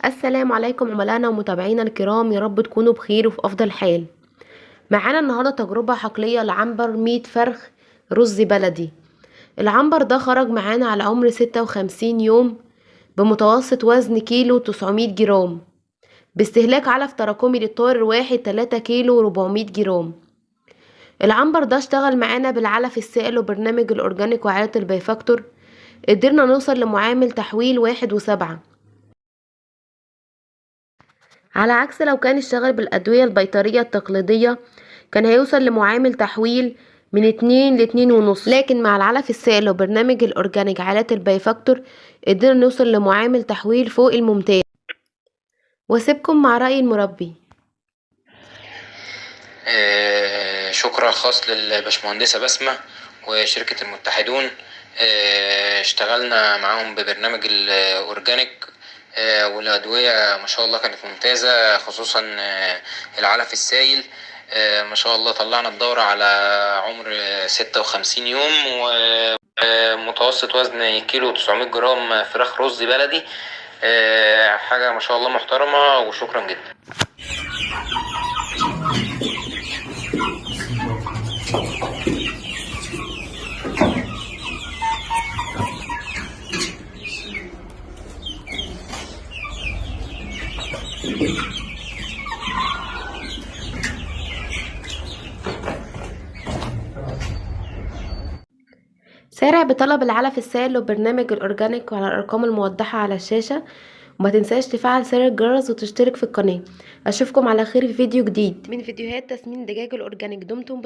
السلام عليكم عملائنا ومتابعينا الكرام، يا رب تكونوا بخير وفي افضل حال. معانا النهارده تجربه حقليه لعنبر 100 فرخ رز بلدي. العنبر ده خرج معانا على عمر 56 يوم بمتوسط وزن كيلو 900 جرام، باستهلاك علف تراكمي للطائر الواحد 3 كيلو 400 جرام. العنبر ده اشتغل معانا بالعلف السائل وبرنامج ال organic وعائلة البايفاكتور، قدرنا نوصل لمعامل تحويل 1.7، على عكس لو كان اشتغل بالأدوية البيطرية التقليدية كان هيوصل لمعامل تحويل من 2 ل2.5، لكن مع العلف السائل وبرنامج ال organic عائلة البايفاكتور قدرنا نوصل لمعامل تحويل فوق الممتاز. واسيبكم مع رأي المربي. شكرا خاص للباشمهندسة بسمة وشركة المتحدون. اشتغلنا معاهم ببرنامج ال organic، والأدوية ما شاء الله كانت ممتازة، خصوصا العلف السائل. ما شاء الله طلعنا الدورة على عمر 56 يوم ومتوسط وزن كيلو 900 جرام فراخ رز بلدي. حاجة ما شاء الله محترمة، وشكرا جدا. سارع بطلب العلف السائل وبرنامج ال organic وعلى الارقام الموضحة على الشاشة، وما تنساش تفعل زر الجرس وتشترك في القناة. اشوفكم على خير في فيديو جديد من فيديوهات تسمين دجاج ال organic. دمتم بخير.